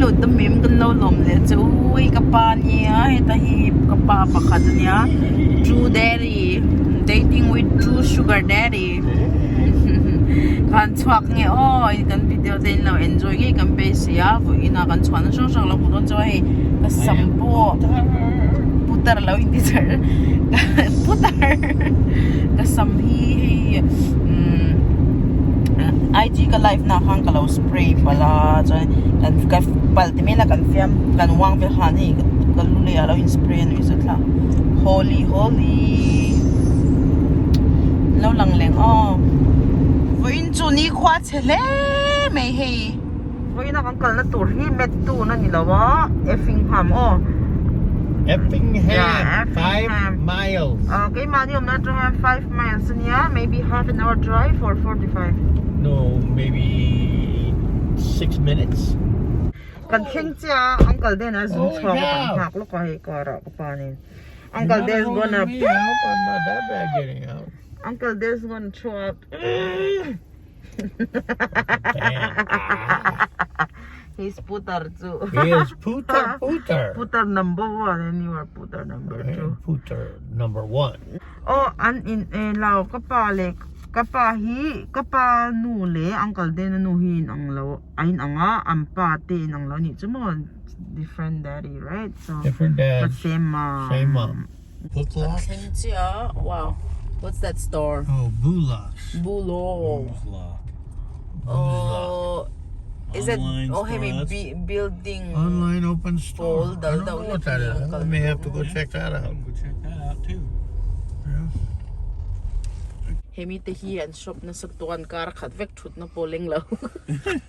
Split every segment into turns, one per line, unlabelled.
lo dam em kan lo lawm leh che u hei ka pa nia heta hi ka pa pakhat ania true daddy dating with true sugar daddy khan chhuak nge aw kan video te in lo enjoy ngei kan beisei a vawiin ah kan chhuahna hrang hrang lo hmuh dawn chuan hei ka sam pawh putar lo inti char putar ka sam hi hei umm IG ka live na khan ka lo spray palh a chuan kan ka palh ti mai ila kan fiam kan uang vel khan hei ka lu leh ah lo in spray a nuih zet thla holy holy lo lang leng aw vawiin chu nikhua chhe hle mai hei. Vawiin a kan kalna tur hi Mettu na ni lo a Effingham aw.
Effingham 5 miles.
Ah keimahni awmna atang hian 5 miles ania maybe half an hour drive or 45.
No maybe 6 minutes.
Kan thleng chiah a uncle Den a zung chhuak a kan nghak lawk a hei car ah ka pa nen. Uncle Den's gonna Uncle Den's gonna throw up. He's putar chu.
He is putar putar.
Putar number one and you are putar number two.
Putar number one.
Oh, an in eh lau ka pa le ka pa hi ka pa nu le uncle den nu hi in ang lo a in ang a an pa te in ang lo ni chu mo different daddy right so
different dad
but same mom
same mom
Thleng chiah a wow what's that store
oh Bullock's
Bullock oh is it oh hemi building
online open store I don't know what that is I may have to go check that out
go check that out too
yeah
hemi te hi an shop nasa tuan kar khat vek thut na pawh leng lo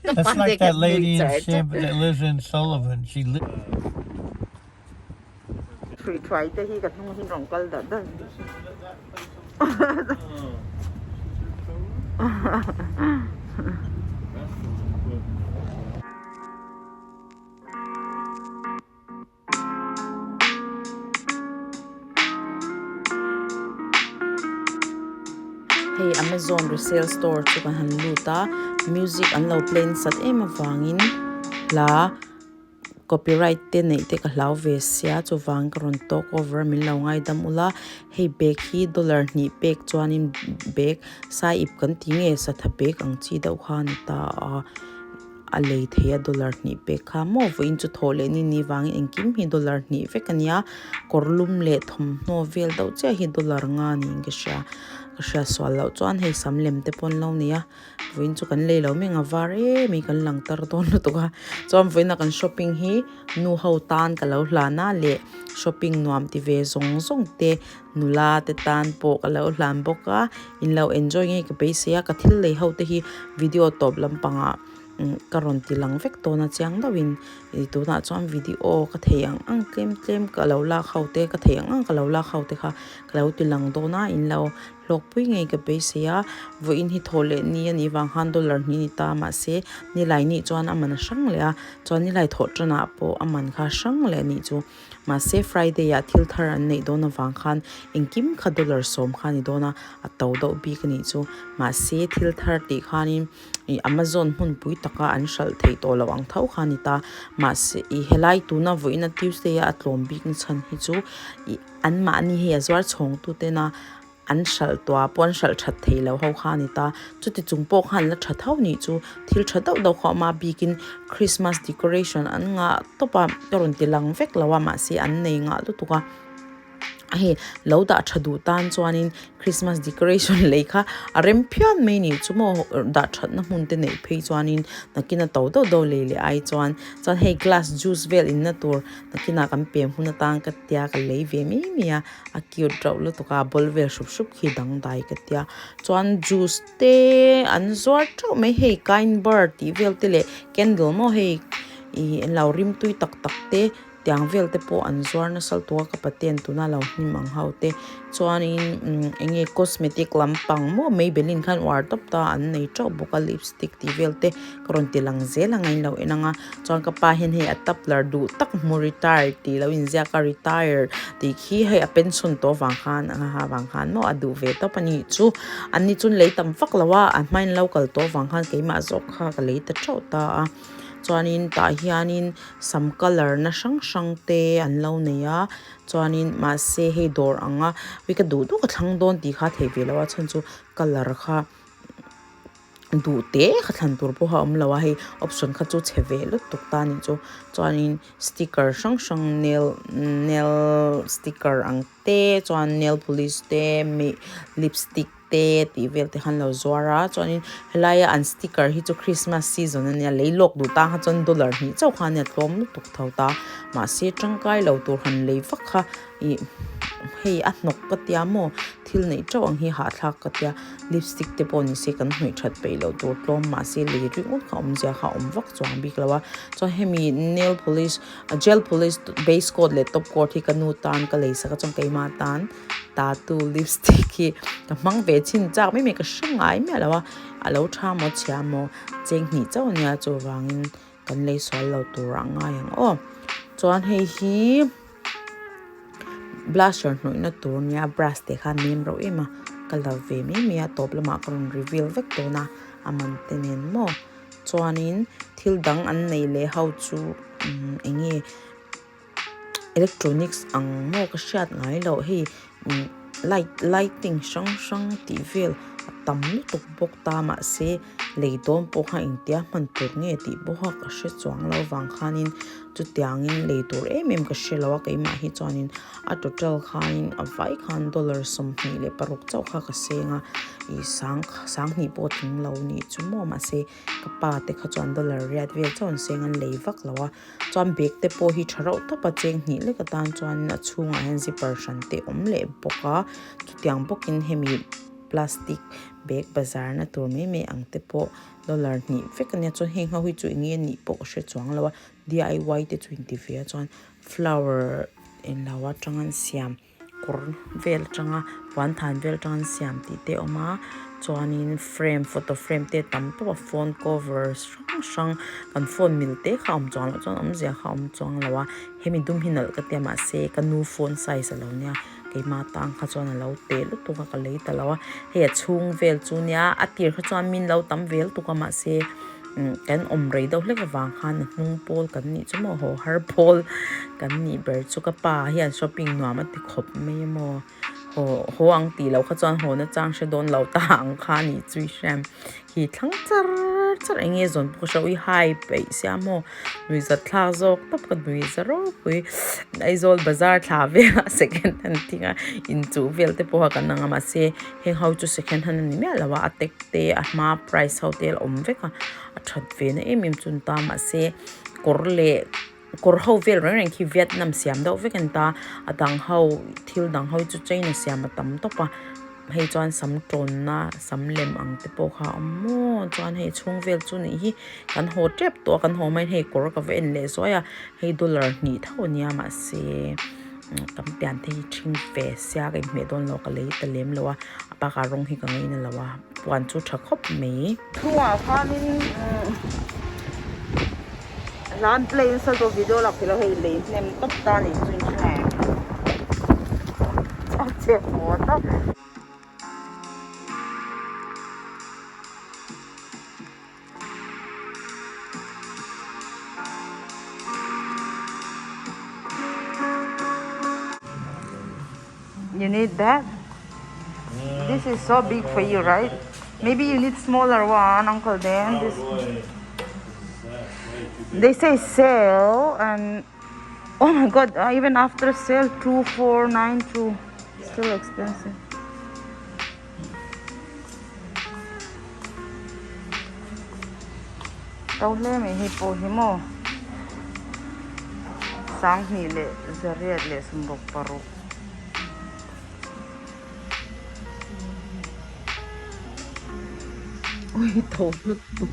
that's like that lady in San that lives in Sullivan she li
Hrui thuai te hi ka hnung hi rawn kal dat dat. Hei Amazon resale store chu kan han lut a music an lo play nasat em avangin hla. Copyright te neih te ka hlau ve sia chuvang ka rawn talk over a min lo ngaidam ula hei bag hi dollar hnih pek chuanin bag sai ip kan ti nge satha bag ang chi deuh kha a ni ta a a lei thei a dollar hnih pek kha maw vawiin chu thawh leh ni ni vangin engkim hi dollar hnih vek a nia kawr lum leh thawmhnaw vel deuh chiah hi dollar nga niin ka hria ka hriat sual loh chuan hei sam lem te pawh an lo nei a. Vawiin chu kan lei lo mai ang a var em mai kan lang tar dawn lutuk a chuan vawiin a kan shopping hi nu ho tan ka lo hlan a leh shopping nuam ti ve zawng zawng te nula te tan pawh ka lo hlan bawk a in lo enjoy ngei ka beisei a ka thil lei ho te hi video tawp lampangah ka rawn ti lang vek dawn a chiang deuhin ih tunah chuan video ka thei ang ang tlem tlem ka lo lak ho te ka thei ang ang ka lo lak ho te kha ka lo ti lang dawn a in lo. Hlawkpui ngei ka beisei a, vawiin hi thaw leh ni a nih vang khan dollar hnih a ni ta mahse nilai nih chuan a man a hrang leh a, chuan nilai thawh tanah pawh a man kha a hrang leh a nih chu. Mahse Friday ah thil thar an neih dawn avang khan engkim kha dollar sawm kha a ni dawn a, a to deuh bik a nih chu. Mahse thil thar tih khanin ih Amazon hmunpui taka an hralh theih tawh loh ang tho kha a ni ta. Mahse ih helai tuna vawiin a Tuesday a a tlawm bik na chhan hi chu ih. Anmahni hei a zuar chhawng tu tena an hralh tuah pawh an hralh that thei lo ho kha a ni ta. Chuti chung pawh khan la tha tho nih chu thil tha deuh deuh kha a awm a bikin Christmas decoration an ngah tawp a ka rawn ti lang vek lo a mahse an nei ngah lutuk a hei lo dah tha duh tan chuanin Christmas decoration lei kha a rem phian mai nih chu maw dah thatna hmun te neih phei chuanin nakin a to deuh deuh lei leh ai chuan chuan hei glass juice vel inna tur Nakinah kan pem hun atang ka tia ka lei ve mai mai a, a cute reuh lutuk a, a ball vel hrup hrup khi dangdai ka tia. Chuan juice te an zuar teuh mai hei kind bar tih vel te leh candle maw hei ih an lo rim tui tak tak te tiang vel te pawh an zuar nasa lutuk a ka paten tuna lo hnim ang ho te. Chuanin umm eng nge cosmetic lampang maw Maybelline khan uar tawp ta an nei teuh bawk a lipstick tih vel te ka rawn ti lang zel ang a inlo en ang a chuan ka pa hian hei a tabler duh tak hmu retire tih lo inziak a retire tih khi hei a pension tawh avang khan a ha vang khan maw a duh ve tawp a nih chu an ni chuan lei tam vak lo a a hmain lo kal tawh avang khan keimah zawk kha ka lei ta teuh ta a. Chuanin tah hianin sam colour na hrang hrang te an lo nei a chuanin mahse hei dawr anga ui ka duh duh ka thlang dawn tih kha a theih ve loh a chhan chu colour kha duh te kha thlan tur pawh a awm lo a hei option kha chu chhe ve lutuk ta a nih chu chuanin sticker hrang hrang nail nail sticker ang te chuan nail polish te lipstick te tih vel te khan lo zuar a chuanin helaia an sticker hi chu christmas season ania lei lawk duh tan kha chuan dollar hnih chauh kha ania tlawm lutuk tho ta mahse tangkai lo tur han lei vak kha ih hei a hnawk ka tia maw thil neih teuh ang hi hahthlak ka tia lipstick te pawh ni se kan hnawih that peih loh tur tlawm mahse lei ringawt kha awmzia kha a awm vak chuang bik lo a chuan hemi nail polish gel polish base coat leh top coat hi ka nu tan ka lei sak a chuan keimah tan. Tattoo lipstick hi ka hmang ve chhin chak mai mai ka hre ngai miah lo a a lo tha maw chhia maw cheng hnih chauh ania chuvangin kan lei sual lo tur a ngai ang aw chuan hei hi blusher hnawihna tur nia brush te khan nem reuh em a ka la ve mai mai a tawp lamah ka rawn reveal vek dawn a a man te nen maw chuanin thil dang an nei leh ho chu umm eng nge. Electronics ang maw ka hriat ngai loh hei umm light lighting hrang hrang tih vel a tam lutuk bawk ta mahse lei dawn pawh kha engtia hman tur nge tih pawha ka hre chuang lo vang khanin chutiangin lei tur em em ka hre lo a keimah hi chuanin a total khanin a vai khan dollar 26 chauh kha ka seng a ih sang sanghnih pawh a tling lo nih chu maw mahse ka pa te kha chuan dollar riat vel chauh an seng an lei vak lo a. Chuan bag te pawh hi tha reuh tawp a cheng hnih lek atan chuan a chhungah hian zipper hran te a awm leh bawk a chutiang bawkin hemi plastic bag bazar na tur mai mai ang te pawh dollar hnih vek ania chuan heng ho hi chu eng nge anih pawh ka hre chuang lo a D I Y te chu inti ve a chuan flower englo atang an siam. Kawr vel atanga puan than vel atanga an siam tih te a awm a chuanin frame photo frame te tam tawp a phone cover hrang hrang kan phone mil te kha a awm chuang loh chuan awmzia kha a awm chuang lo a hemi dum hi nalh ka tia mahse ka nu phone size a lo nia keimah tang kha chuan a lo teh lutuk a ka lei ta lo a hei a chhung vel chu nia a tir kha chuan min lo tam vel tuk a mahse. Kan awm rei deuh hlek avang khan a hnung pawl kan nih chu maw haw har pawl kan nih ber chu ka pa hian shopping nuam a ti khawp mai a maw haw haw ang tih loh kha chuan haw na chang hre dawn lo ta ang kha a nih chu i hriat hi thlang char char eng nge zawn pawh ka hre ui hai peih sia maw nuihzat thlak zawk tawp ka nuihza ropui Aizawl bazar thla velah second hand thing a inchuh vel te pawh kha kan ang a mahse Heng ho chu second hand a ni miah lo a a tag te a hma price ho te a awm vek a a that ve na em em chu an ta mahse kawr leh kawr ho vel reng reng khi Vietnam siam deuh vek an ta a dang ho thil dang ho hi chu China siam a tam tawp a hei chuan sam tawnna sam lem ang te pawh kha a awm maw chuan hei chhung vel chu nih hi kan haw tep tawh a kan haw mai in hei kawr ka va en leh zuai a hei dollar hnih tho a nia mahse. Kan pian te hi ṭhing ve sia ka inhmeh dawn lo ka lei ta lem lo a a bakah rawng hi ka ngaina lo a puan chu ṭha khawp mai.
Chhungah khanin hla an play nasa zawk video lak theih loh hei lei hnem tawp ta a nih chu inhria em a che haw tawp. You need that? This is so big for you, right? Maybe you need smaller one, Uncle Dan. This they say sale and oh my god, even after sale 2492 still expensive. To hle mai hei pawh hi maw sanghnih leh zariat leh sawmruk paruk ui tho lutuk.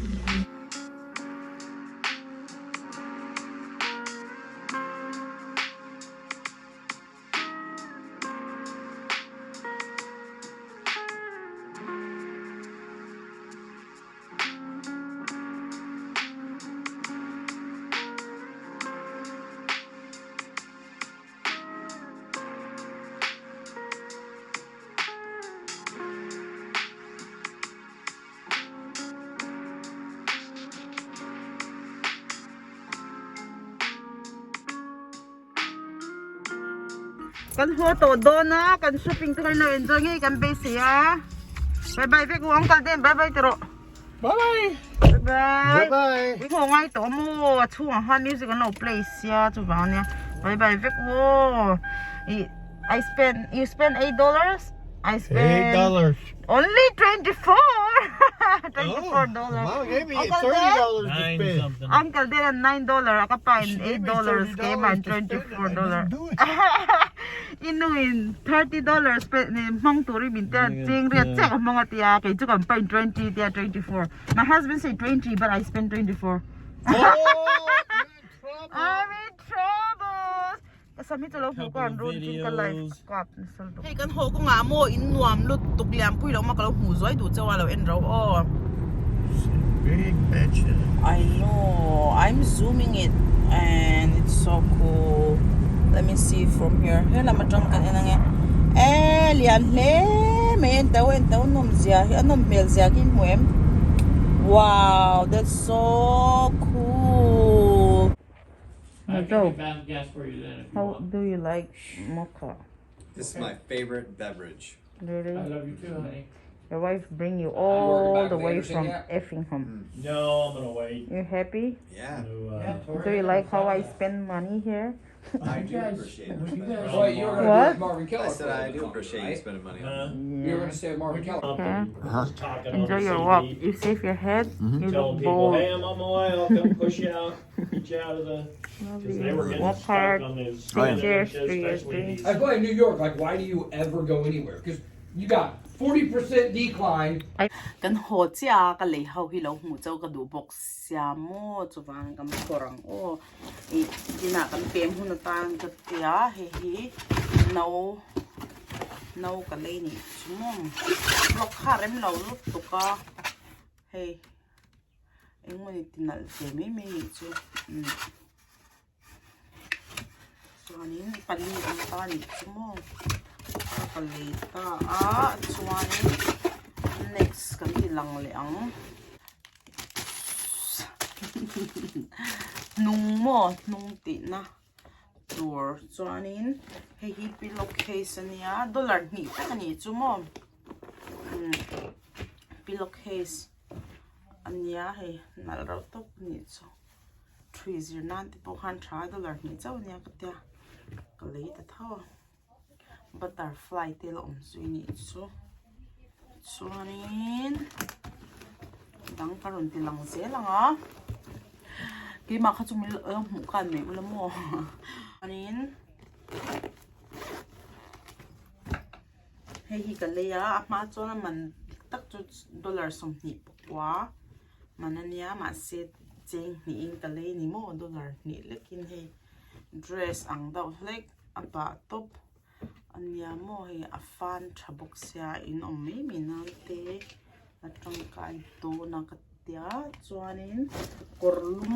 Kan haw tawh dawn a, kan shopping te kan lo enjoy ngei kan beisei a. Bye bye vek u uncle Den bye bye ti rawh.
Bye bye.
Bye bye.
Bye bye.
I haw ngai tawh maw a chhungah khan music an lo play sia chuvang ania. Bye bye vek u aw. I I spend you spend $8 I spend
$8.
Only 24 $24.
Mom gave me
Uncle
$30 to
Nine
spend.
something.
Uncle Den $9 a ka pa in
She gave me
$8 kay man
$30 to spend and I
$24.
didn't do it.
Inuin $30 pe ni hmang turi min te ching riat che ka hmang atia kei chu kan pain 20 tia 24. My husband say 20 but I spend 24.
Oh, you're in trouble.
I'm in trouble. Ka sam hi chu lo hmuh ka an run chin ka life kap nasal tuk.
Hei kan haw kawngah maw in nuam lut tuk liam pui lo ma ka lo hmuh zuai duh chauh a lo en ro aw.
Big mansion.
I know I'm zooming it and it's so cool let me see from here he lam atang kan en ange e lian hle mai en teu en teu nawm zia hi a nawm hmel zia khi hmu em wow that's so cool.
I can
Joe.
get bath gas for you then if you
How
want.
do you like mocha?
This is my favorite beverage.
Really?
I love you too, honey.
Your wife bring you
worried
all
about
the way
Anderson
from
yet?
Effingham.
No, I'm gonna wait.
You happy?
Yeah,
To,
Do you like how I spend money here?
I do
guys-
appreciate it.
would you guys-
Well, you were gonna
What?
do with Marvin Keller.
I said
for a
I
little
do
bit
appreciate
longer,
you
right?
spending money on
Huh?
me.
You were gonna stay with Marvin Keller.
Okay.
Talking on
Enjoy
the
your
CD,
walk. You save your head. You
Telling
look
people,
bold.
hey, I'm on my way. I'll come push you out, get you out of the. Because they were getting
Walk
stuck
hard.
on those.
Oh, yeah.
Cheers to your
especially
dreams.
these
That's why in New York, like, why do you ever go anywhere? Because you got 40% decline.
Kan haw chiah a ka lei ho hi lo hmuh chauh ka duh bawk sia maw chuvang kan phawrh ang aw ih inah kan pem hun atan ka tia hei hi no no ka lei nih chu maw block kha rem lo lutuk a hei engmawni ti nalh ve mai mai nih chu umm chuanin pali awm ta nih chu maw ka lei ta a chuanin next kan ti lang leh ang. Hnung maw hnung tihna tur chuanin hei hi pillow case ania dollar hnih vek a nih chu maw umm pillow case ania hei nalh reuh tawp a nih chu thui zir nan te pawh khan tha dollar hnih chauh ania ka tia ka lei ta tho a. Butterfly te la awm zui nih chu chuanin dang ka rawn ti lang zel ang a keimah kha chu min lo hmuh khan mai ula maw chuanin hei hi ka lei a a hma chuan a man dik tak chu dollar 20 pakua man ania mahse cheng hnihin ka lei ni maw dollar hnih lekin hei dress ang deuh hlek. A bah tawp a nia maw hei a fan tha bawk sia in awm mai mai nan te a tangkai dawn a ka tia chuanin kawr lum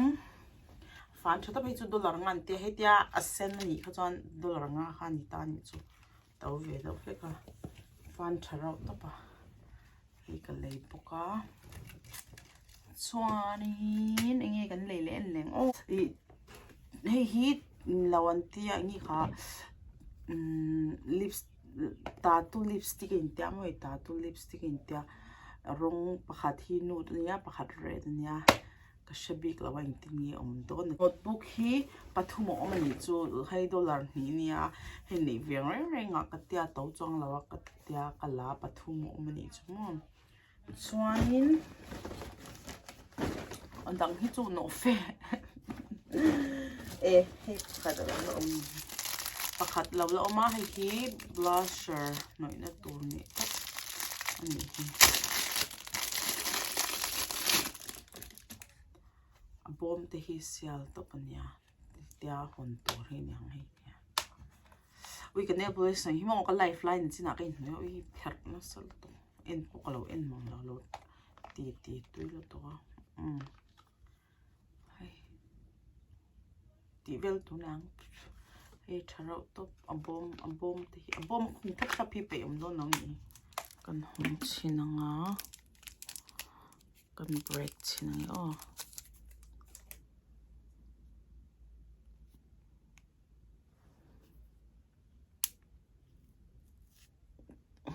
fan tha tawp hei chu dollar nga an tia hetia a sen a nih kha chuan dollar nga kha a ni ta a nih chu to ve deuh hlek a fan tha reuh tawp a hei ka lei bawk a chuanin eng nge kan lei leh en leng aw ih hei hi lo an tia eng nge kha umm lips tattoo lipstick a intia maw hei tattoo lipstick a intia rawng pakhat hi nude ania pakhat red ania ka hre bik lo a engtin nge awm dawn notebook hi pathum a awm a nih chu hei dollar hnih ania hei neih ve reng reng ah ka tia to chuang lo a ka tia ka la pathum a awm a nih chu maw chuanin a dang hi chu nawh fe e hei pakhat a lo la awm pakhat lo la awm a hei hi blusher hnawihna tur ni tak a nih hi. A bawm te hi sial tawp a nia tia hawn tur hi aniang hei ui ka nail polish sawi hi maw ka life lai ni chinah ka inhnuai a ui pherh nasa lutuk en pawh ka lo en mang lo lo ti ti tui lutuk a umm hei tih vel tur aniang hei tha reuh tawp a bawm a bawm te hi a bawm a khum thlap thlap hi peih awm dawn lo a ni kan hawng chhin ang a. Kan break chhin ang e aw.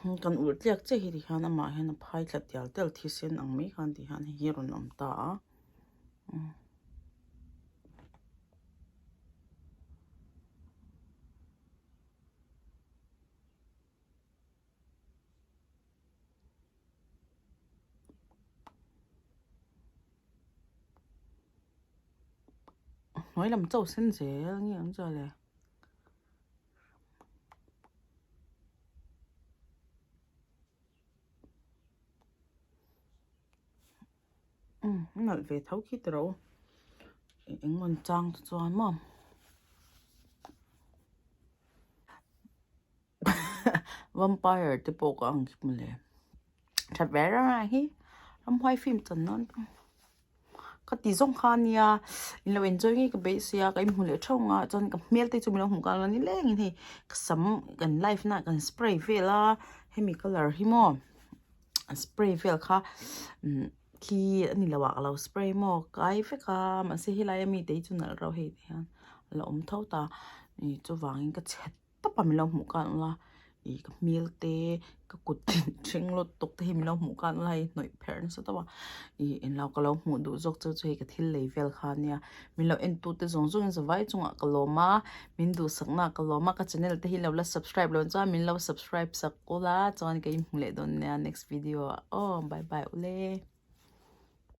Kan ulh tliak chiah hi tihian amah hian a phai thla tial tial thisen ang mai khan tihian hei hi a rawn awm ta a. Hnuai lam chauh sen zel nge ang chuan le. Umm a nalh ve tho khi tiro eng emaw chang te chuan maw vampire te pawh ka ang khi mawle tha ve reng a hi ramhuai film chan nan ka ti zawng kha ania in lo enjoy ngei ka beih sia ka inhmu leh theuh ang a chuan ka hmel te chu min lo hmuh kal a ni lengin hei ka sam kan live na kan spray vel a hemi colour hi maw a spray vel kha umm khi a ni lo ah ka lo spray maw kai vek a mahse helai ami te hi chu nalh reuh hei ti hian a la awm tho ta ih chuvangin ka chhe tawp a min lo hmuh khan ula ih ka hmel te ka kut ṭhing lutuk te hi min lo hmuh khan ula hei hnawih pherh nasa tawp a ih englo ka lo hmuh duh zawk chu chu hei ka thil lei vel kha ania min lo en tu te zawng zawng in zavai chungah ka lawm a min duhsakna ah ka lawm a ka channel te hi lo la subscribe loh chuan min lo subscribe sak ula chuan ka inhmu leh dawn nia next video ah aw bye bye ule.